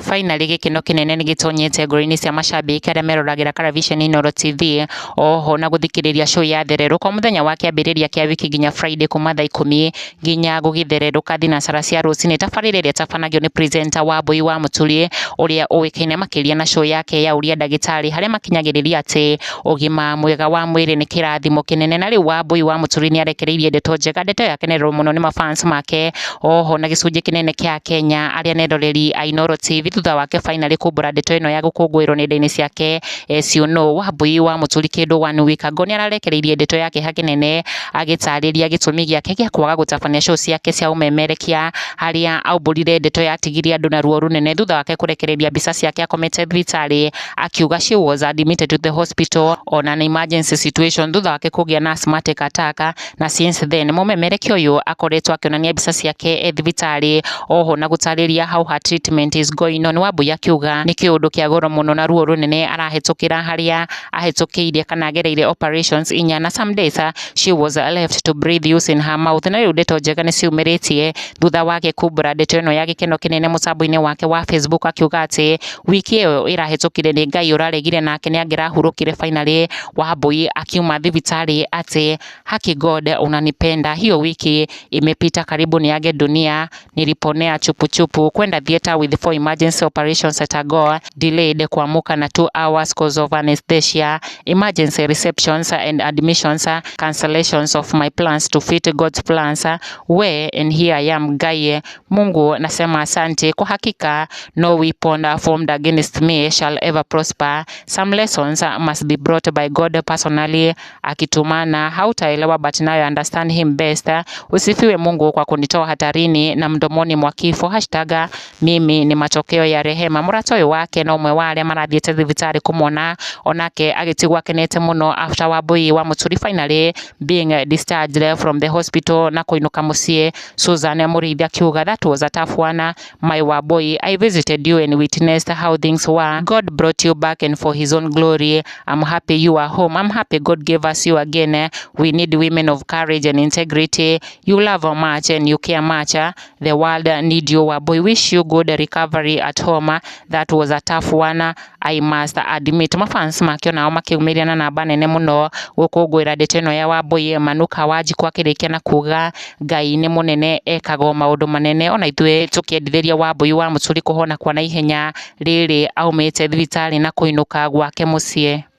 Finally gĩkeno kĩnene nĩ gĩtonyete ngoro-inĩ cia macambĩki arĩa meroragĩra karaviceni Inooro TV oho na gũthikĩrĩria show ya thererũka mũthenya wa kĩambĩrĩria kĩa wiki nginya Friday kuma thaa 10 nginya gũgĩthererũka thinacara cia rũcinĩ. Tabarĩra ĩrĩa ĩtabanagio nĩ presenter Wambui wa Mũturi ũrĩa ũĩkaine makĩria na show yake ya ũria ndagĩtarĩ, harĩa makinyagĩrĩria atĩ ũgima mwega wa mwĩrĩ nĩ kĩrathimo kĩnene. Na rĩu Wambui wa Mũturi nĩ arekereirie ndeto njega, ndeto ya kenererwo mũno nĩ mafans make oho na gĩcunjĩ kĩnene kĩa Kenya arĩa nĩ eroreri a Inooro TV, thutha wake finally kumbũra ndeto ĩno ya gũkũngũĩrwo nenda-inĩ ciake. As you know, Wambui wa Mũturi kĩndũ one week ago nĩ ararekereirie ndeto ya kĩeha kĩnene agĩtarĩria gĩtũmi gĩake gĩa kwaga gũtabania show ciake cia ũmemerekia, harĩa aumbũrire ndeto yatigirie andũ na ruo rũnene thutha wake kũrekereria mbica ciake akomete thibitarĩ, akiuga she was admitted to the hospital on an emergency situation thutha wake kũgĩa na asthmatic attack. Na since then mũmemerekia ũyũ akoretwo akĩonania mbica ciake e thibitarĩ oho na gũtarĩria how her treatment is going on. Wambui akiuga nĩ kĩũndũ kĩa goro mũno na ruo rũnene arahĩtũkĩra, harĩa ahĩtũkĩire kana agereire operations inya na some days she was left to breathe using her mouth. Na rĩu ndeto njega nĩ ciumĩrĩtie thutha wake kumbũra ndeto ĩno ya gĩkeno kĩnene mũtambo-inĩ wake wa Facebook, akiuga atĩ wiki ĩyo ĩrahĩtũkire nĩ Ngai ũraregire nake nĩ angĩrahurũkire. Finally Wambui akiuma thibitarĩ atĩ haki God unanipenda, hiyo wiki imepita karibu niage dunia, niliponea chupuchupu kwenda theatre with four emergency operations at a go, delayed kuamuka na 2 hours cause of anesthesia, emergency receptions and admissions, cancellations of my plans to fit God's plans, we and here I am. Ngai Mungu nasema asante kwa hakika, no weapon formed against me shall ever prosper. Some lessons must be brought by God personally, akitumana hautaelewa, but now you understand him best. Usifiwe Mungu kwa kunitoa hatarini na mdomoni mwa kifo. #MimiNi matokeo ya rehema. Mũrata ũyũ wake na ũmwe wa arĩa marathiĩte thibitarĩ kũmwona onake agĩtigwo akenete mũno after Wambui wa Mũturi finally being discharged from the hospital na kũinũka mũciĩ. Susan Mũrĩithi akiuga, "That was a tough one, my Wambui. I visited you and witnessed how things were. God brought you back and for his own glory. I'm happy you are home. I'm happy God gave us you again. We need women of courage and integrity. You love much and you care much. The world need you, Wambui. Wish you good recovery at home. That was a tough one, I must admit." Mafans make onao makĩumĩria na namba nene mũno gũkũngũĩra ndeto ĩno ya Wambui. Manuka Wanjikũ akĩrĩkia na kuga Ngai nĩ mũnene, ekaga o maũndũ manene, ona ithuĩ tũkĩendithĩria Wambui wa Mũturi kũhona kwa naihenya rĩrĩ aumĩte thibitarĩ na kũinũka gwake mũciĩ.